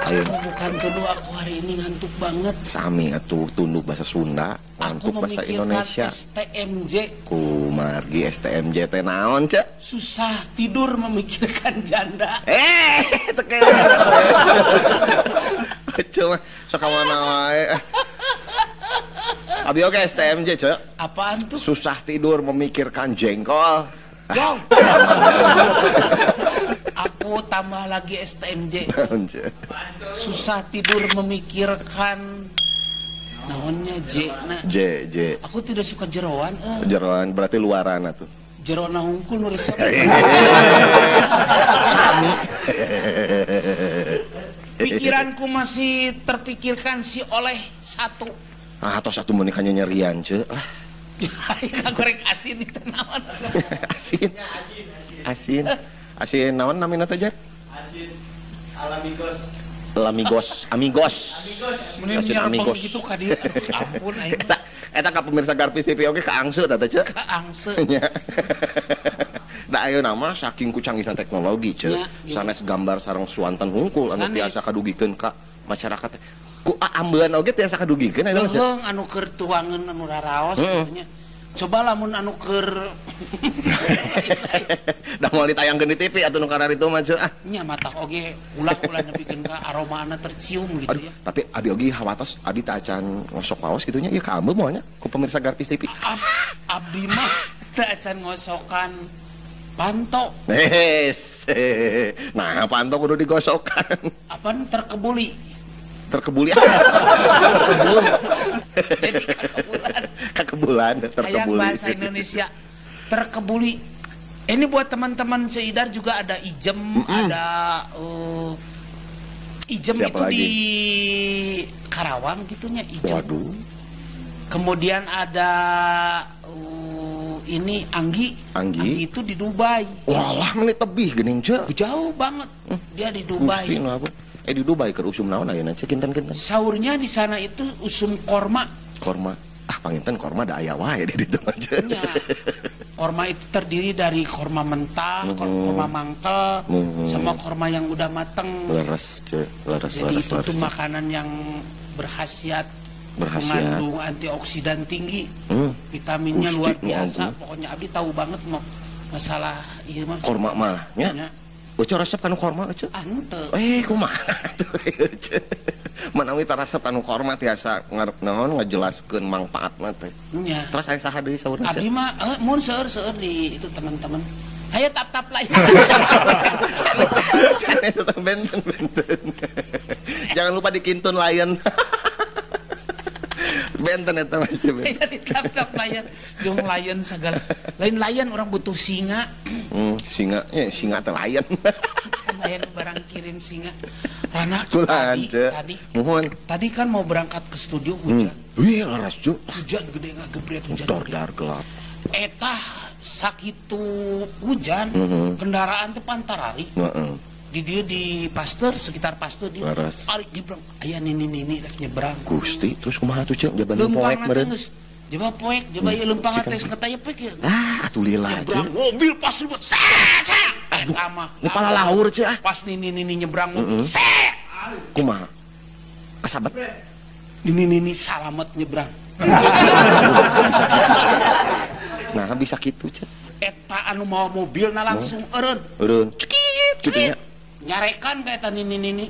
Ayo. Bukan tuduh aku hari ini ngantuk banget. Sami atuh tunduh bahasa Sunda, ngantuk bahasa Indonesia. STMJ. Kumargi STMJ teh naon, Cek? Susah tidur memikirkan janda. Teu cuma sok mana wae. Abi oge STMJ, Cek. Apaan tuh? Susah tidur memikirkan jengkol. Dong. Aku tambah lagi STMJ. Susah tidur memikirkan naonnya J na. J J. Aku tidak suka jeroan. Jeroan berarti luaran atuh. Jeroan hungkul nu resep. Sami. Pikiranku masih terpikirkan si oleh satu. Ah, atau satu menikahnya nyerian, Cek lah. Goreng asin itu naon. Asin. Asin. Asin naon namina teh, Jack? Asin alamigos. Lamigos, amigos. Asin amigos. Gitu ka dieu. Ampun aing. Eta ka pemirsa Garpis TV oge kaangse teh, Cek. Kaangse. Nya. Da ayeuna mah saking ku canggihna teknologi, Cek. Sanes gambar sareng suanten hungkul anu tiasa kadugikeun ka masyarakat. Ku ambeun oge tiasa kadugikeun ayeuna mah, Cek. Leuheung anu keur tuangeun anu raraos kitu nya. Coba lamun anu keur da moal ditayangkeun di TV atuh nu kararitu mah, Cek. Ah. Nya matak oge ulah-ulah nepikeun ka aromana tercium gitu. Aduh, ya. Tapi abi oge hawatos abi teh acan ngosok waos kitu nya ieu ka ambeum moal nya ku pemirsa Garpis TV. Abdi mah teu acan ngosokan panto. Hees. Nah, panto kudu digosokan. Apaan terkebuli? Terkebuli. Terkebul. Jadi kakebulan. Kakebulan, terkebuli. Hayang bahasa Indonesia terkebuli. Ini buat teman-teman Seidar juga ada Ijem, ada Ijem. Siapa itu lagi? Di Karawang gitunya Ijem. Waduh. Kemudian ada ini Anggi. Anggi. Anggi itu di Dubai. Walah menit tebih geuning, Cek. Jauh banget. Dia di Dubai. Gusti nu apa? Di Dubai keur usum naon ayeuna, Cek, kinten-kinten? Sahurnya di sana itu usum korma. Korma. Ah, panginten korma da aya wae di ditu mah, Cek. Ya. Korma itu terdiri dari korma mentah, korma mangkel, sama korma yang udah mateng. Leres, Cek. Leres, jadi leres, itu leres, tuh makanan yang berkhasiat, berkhasiat, mengandung antioksidan tinggi, vitaminnya Gusti, luar biasa. Pokoknya abi tahu banget mau masalah ieu mah. Korma mah nya. Ucu resep kanu korma ucu? Ante. Kumaha tuh ucu? Manawi resep kanu korma tiasa ngarep naon ngajelaskeun mangpaatna teh. Nya. Terus aya saha deui saurna? Abi mah mun seueur-seueur di itu teman-teman. Hayo tap-tap lain. Sanes sanes benten-benten. Jangan lupa dikintun lain. Benten eta mah coba. Iya di tap-tap layan. Jeung layan segala. Lain layan orang butuh singa. Singa, ya singa teh layan. Can layan barang kirim singa. Rana tadi, tadi. Mohon. Tadi kan mau berangkat ke studio hujan. Wih, leres cu. Hujan gede ngagebret hujan. Dordar gelap. Eta sakitu hujan, kendaraan teh pantarari. Di dia di Pasteur, sekitar Pasteur dia. Leres. Arik nyebrang. Aya nini-nini rek nyebrang. Gusti, terus kumaha tuh, Cek? Jaban poek meureun. Jaba poek, jaba ieu leumpang teh ketayepek ya. Ah, atuh lila, Cek. Mobil pas ribut. Sek, sek. Eta mah. Ini pala laur, Cek ah. Pas nini-nini nyebrang mobil. Sek. Kumaha? Kasabet. Nini-nini salamet nyebrang. Gusti, bisa kitu, Cek. Nah, bisa kitu, Cek. Eta anu mawa mobilna langsung eureun. Eureun. Cekit. Kitu nya. Nyarekan ka eta nini-nini.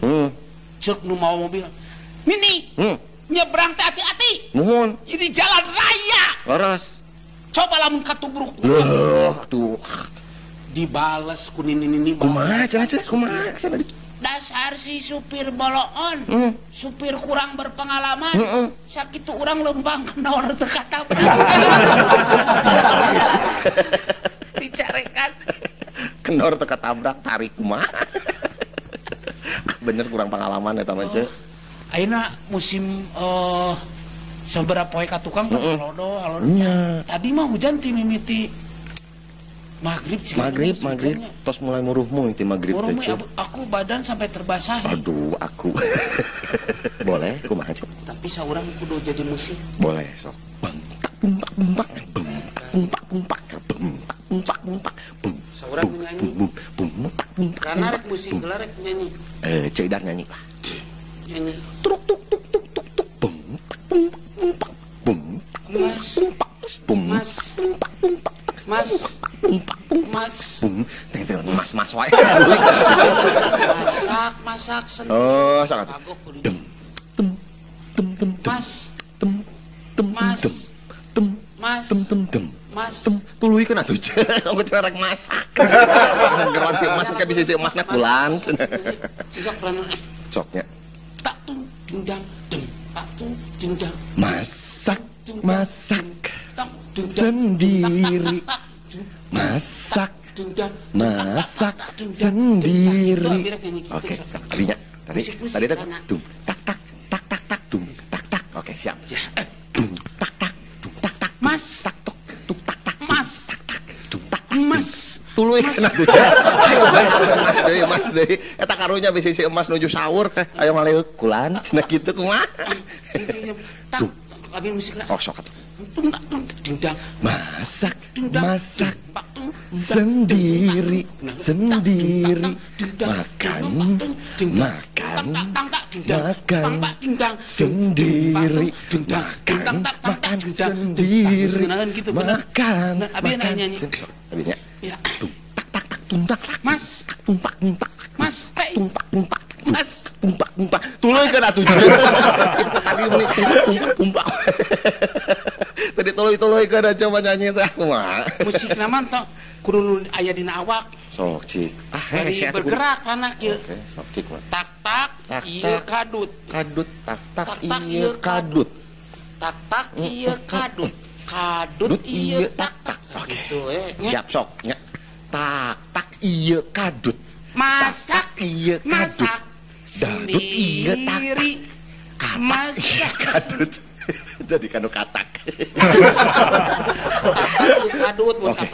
Ceuk nu mawa mobil. Nini. Nyebrang teh hati-hati. Muhun. Ini jalan raya. Leres. Coba lamun katubruk. Loh, tuh. Dibales ku nini-nini. Kumaha cenah, Cek? Kumaha cenah? Dasar si supir boloon. Supir kurang berpengalaman. Sakitu urang lempang kena orang teu katabrak. Dicarekan. Kendor teu katabrak tarik kumaha. Bener kurang pengalaman eta mah, Cek. Ayeuna musim sabaraha poe ka tukang kan halodo halodo. Tadi mah hujan ti mimiti maghrib sih. Maghrib, maghrib. Tos mulai muruhmu ti maghrib teh, Cek. Aku badan sampai terbasahi. Aduh, aku. Boleh kumaha, Cek? Tapi saurang kudu jadi musik. Boleh, sok. Bang tak bung tak bung tak bung tak bung tak bung tak bung tak bung tak bung tak bung. Saurang nyanyi. Bum bum bum. Karena rek musik heula rek nyanyi. Ceu Idar nyanyi lah. Nyanyi. Truk tuk tuk tuk tuk tuk bum bum bum bum. Mas. Bum. Mas. Mas. Mas. Bum. Teh mas-mas wae. Masak, masak sendiri. Oh, sangat. Dem tem tem tem. Mas. Tem tem Mas. Tem tem Mas. Tem tem tem. Mas. Tem tuluykeun atuh. Ongkoh teh rek masak. Geron si emas engke bisa si emasna kulan. Sok pelan. Soknya. Tak tung dendang dem tak tung dendang. Masak masak sendiri. Masak masak sendiri. Oke, tadinya tadi tadi teh dung tak tak tak tak tak dung tak tak. Oke, siap. Dung tak tak dung tak tak. Mas tak tok tuk tak tak. Mas tak tak dung tak tak. Mas tuluy kena tuh. Ayo bae mas deui mas deui. Eta karunya bisi si emas nuju sahur teh. Ayo ngaleuk kulan cenah kitu kumaha. Tak abi musik lah. Oh sok atuh. Masak masak sendiri sendiri makan makan makan sendiri makan makan sendiri makan makan abinya tak tak tak tung tak tak mas tung tak tung tak mas tung tak tung tak mas tung tak tung tak tuluykeun atuh tadi meni tung tak tadi tuluy-tuluykeun coba nyanyi teh kumaha musik nama tong kudu aya dina awak sok cik ah hese bergerak lana kieu oke sok cik mah tak tak ieu kadut kadut tak tak ieu kadut tak tak ieu kadut kadut ieu tak tak. Oke siap sok nya tak tak ieu kadut masak ieu kadut masak dadut ieu tak tak masak kadut jadi kanu katak tak tak ieu kadut oke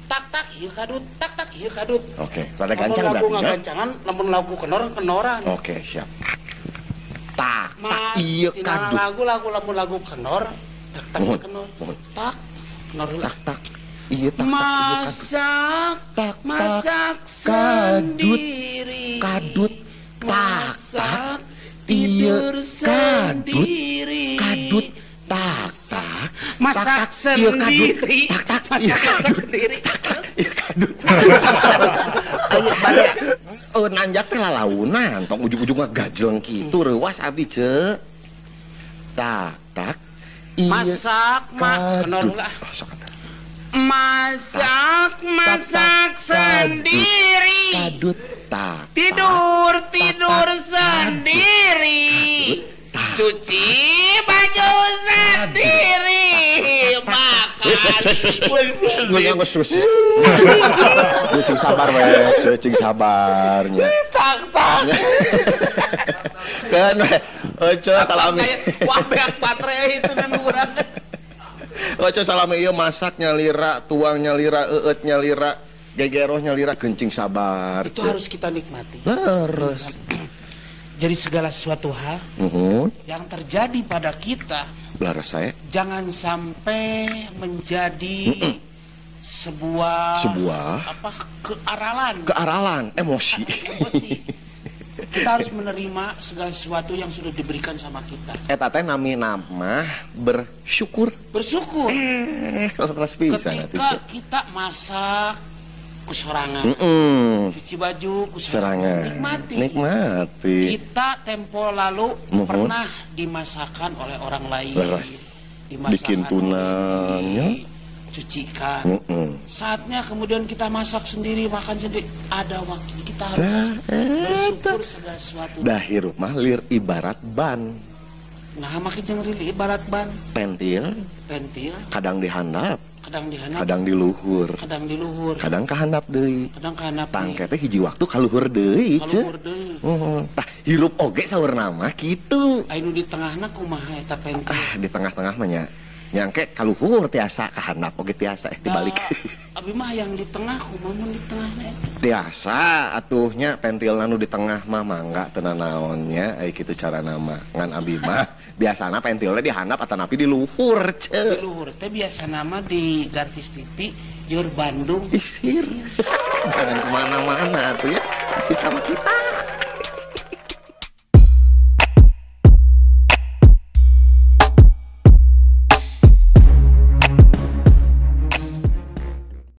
tak tak ieu kadut tak tak ieu kadut. Oke rada gancang berarti lagu ngagancangan lamun lagu kenor kenoran. Oke siap tak tak ieu kadut lagu lagu lamun lagu kenor tak tak kenor tak kenor tak tak ieu tak masak tak masak sendiri kadut tak tak ieu kadut kadut tak tak masak sendiri tak tak masak sendiri tak tak ieu kadut. Ayo bade nanjak teh lalaunan tong ujung-ujungna gajleng kitu reuas abdi ce tak tak masak mak kenor heula sok atuh masak masak sendiri kadut tak tidur tidur sendiri cuci baju sendiri makan. Cing sabar we, cing sabarnya. Tak tak. Kan we, oco salami. Wah beak baterai itu dan urang. Oco salami ieu masak nyalira, tuang nyalira, eueut nyalira, gegeroh nyalira, kencing sabar. Itu harus kita nikmati. Terus. Jadi segala sesuatu hal yang terjadi pada kita, jangan sampai menjadi sebuah apa kearalan, kearalan emosi. Emosi. Kita harus menerima segala sesuatu yang sudah diberikan sama kita. Eta teh nami nama bersyukur. Bersyukur. Keras pisan ketika kita masak kusorangan, cuci baju kusorangan, nikmati. Nikmati. Kita tempo lalu pernah dimasakan oleh orang lain. Leres. Dimasakan bikin tunangnya, cucikan. Saatnya kemudian kita masak sendiri, makan sendiri. Ada waktu kita harus bersyukur segala sesuatu. Dah hirup mah lir ibarat ban. Nah, makin jeung lir ibarat ban. Pentil. Pentil. Kadang dihandap. Kadang dihandap. Kadang diluhur. Kadang diluhur. Kadang kahandap deui. Kadang kahandap. Tangke teh hiji waktu kaluhur deui, ce. Kaluhur deui. Tah hirup oge saurna mah kitu. Anu di tengahna kumaha eta pentil? Ah, di tengah-tengah mah nya. Nyangke kaluhur tiasa kahandap oge tiasa dibalik. Abi mah yang di tengah kumaha mun di tengahna eta? Tiasa atuhnya pentilna nu di tengah mah mangga teu nanaonnya ai kitu carana mah. Ngan abi mah biasana pentilna dihandap atanapi di luhur ce. Di luhur teh biasana mah di Garvis TV Your Bandung Is here. Jangan kemana-mana tuh ya. Masih sama kita.